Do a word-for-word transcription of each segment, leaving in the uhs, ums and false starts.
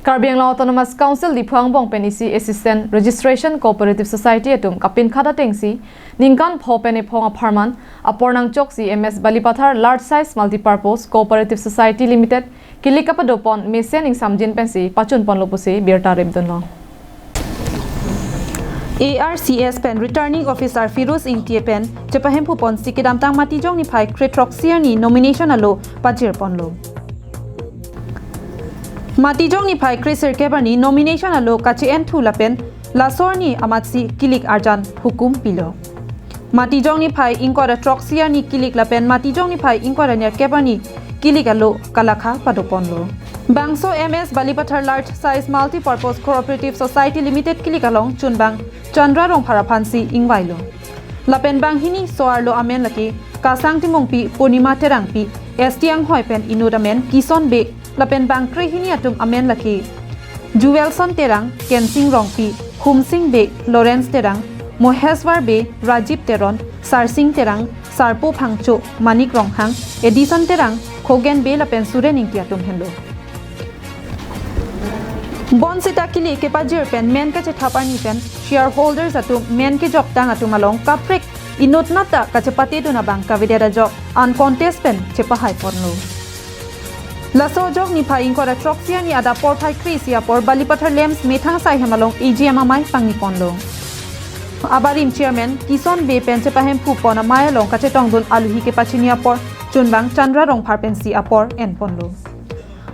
Karbi Anglong Autonomous Council Diphu angbong pen isi Assistant Registration Cooperative Society atum kapinkhat atengsi ningkan pho pen ephong apharman apor nangchoksi M S Balipathar Large Size Multipurpose Cooperative Society Limited kilik kapadopon mesen ingsamjin pensi pachunponlo pusi birta ripdunlong. A R C S pen Returning Officer Firoz Ingti pen chepahemphuponsi kedamtang Matijong niphai kre-throksi arni nomination alo pajirponlo. Matijong niphai kre-sirkep arni nomination alo kache-enthu lapen laso arni amatsi kilik arjan hukum pilo. Matijong niphai ingkoi ra throksi arni kilik lapen Matijong niphai ingkoi ra nerkep arni kilik alo kalakha padoponlo. Bangso M S Balipathar Large Size Multipurpose Cooperative Society Limited kilik along chunbang Chandra Rongphar aphansi ingvailo. Lapen banghini so-arlo amen lake Kasang Timungpi, Purnima Terangpi, S T anghoi pen inut amen Kison Bey, lapen bangkrehini atum amen lake Jewelson Terang, Kensing Rongpi, Humsing Bey, Lawrence Terang, Moheswar Bey, Rajib Teron, Sarsing Terang, Sarpo Phangcho, Manik Ronghang, Edison Terang, Khogen Bey lapen Suren Ingti atum henlo. Bonsita kilik kepajir pen men kachethap arni pen shareholders atum men kejoktang atum along kaprek inutnat ta kachepatedun abang kavedet ajok uncontest pen chepahaiponlo. Laso ajok niphai ingkoi ra throksi arni adap porphai kre-isi apor Balipathar LAMPS methang saihem along A G M amei pangniponlo. Abarim Chairman Kison Bey pen chepahemphupon amei along kachetongdun aluhi kepachini apor chunbang Chandra Rongphar pensi apor enponlo.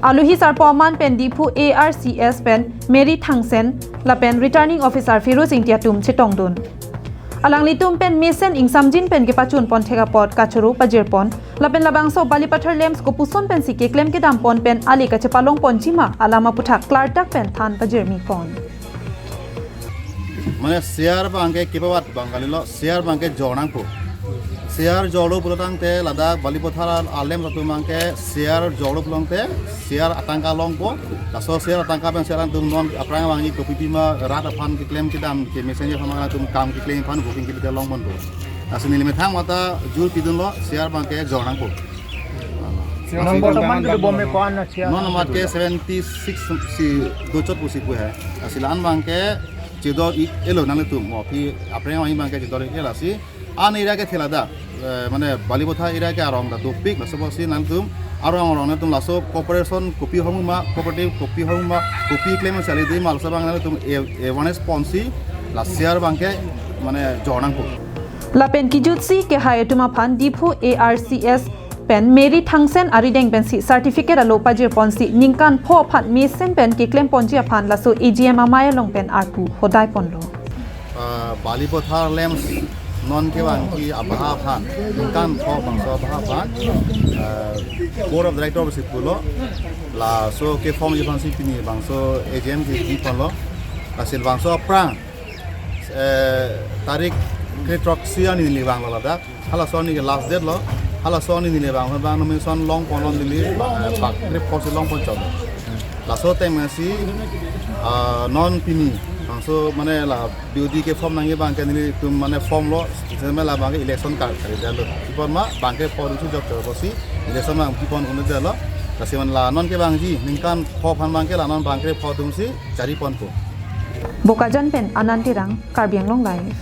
Aluhi sarpo aman pen Diphu A R C S pen Mary Thangsen lapen Returning Officer Firoz Ingti atum chetongdun. Alanglitum pen mesen ingsamjin pen kepachunpon thek apot kachoro pajirpon lapen labangso Balipathar LAMPS kopuson pensi keklem kedampon pen ale kachepalongponji ma alam aputhak klardak pen than pajirmipon. Mane share abangke kipabat abang kalilo, share abangke jornangpo. Share jorlo pulotangte ladak Balipathar a-LAMPS atum abangke share jorlo pulotangte share atangka longpo. Laso share atangka pen share atum non aphrang abang i kopi pima rat aphan keklem kedam kemesen aphan atum kam keklem aphan booking kebi longponpo. Lasi neli methang mata jur pidunlo, share abangke jornangpo. Number teman ke bom me ko-an na share. Non amat ke seventy six si dochot pusi pu hai. Lasi la-an abangke chedor-ik-elo nanglitum mo aphi aphrang abang abangke chedor-ik-el lasi. An area kethe ladak, eh, mane Balipathar area ke arong ta dopik, laso apotsi nanglitum arong arong nanglitum laso cooperation kopi hongma, cooperative kopi hongma, kopi klem sali dei ma laso abang nanglitum a- awareness ponsi la share abangke mane jornangpo. Lapen kijutsi kehai atum aphan Diphu A R C S pen Mary Thangsen arideng pensi certificate alo pajirponsi ningkan pho aphan mesen pen keklemponji aphan laso A G M amei along pen arpu hodaiponlo. Ah, Balipathar LAMPS non kevangji abaha aphan, ningkan pho bangso abaha aphan, ah, Board of Director pusi pulo, laso keformji aphansi pini bangso A G M kebiponlo, lasi labangso aphrang, eh, tarik kre-throksi arni neli vanglo ladak. Halaso arni ke last date lo. Halaso arni neli vang abang nomination longponlo neli, eh, bak kre-pho si longpon chok. Laso time si, ah, non pini bangso mane la B O D keform nangji abangke nelitum mane formlo, sitame la abangke election kar kari dalo. Ipon ma abangke pho atum si jok chok si election abang kipon un dalo. Lasi mane la non kevangji ningkan pho aphan abangke la non bak kre-pho atum si chariponpo. Bokajan pen Anand Terang, Karbi Anglong Live.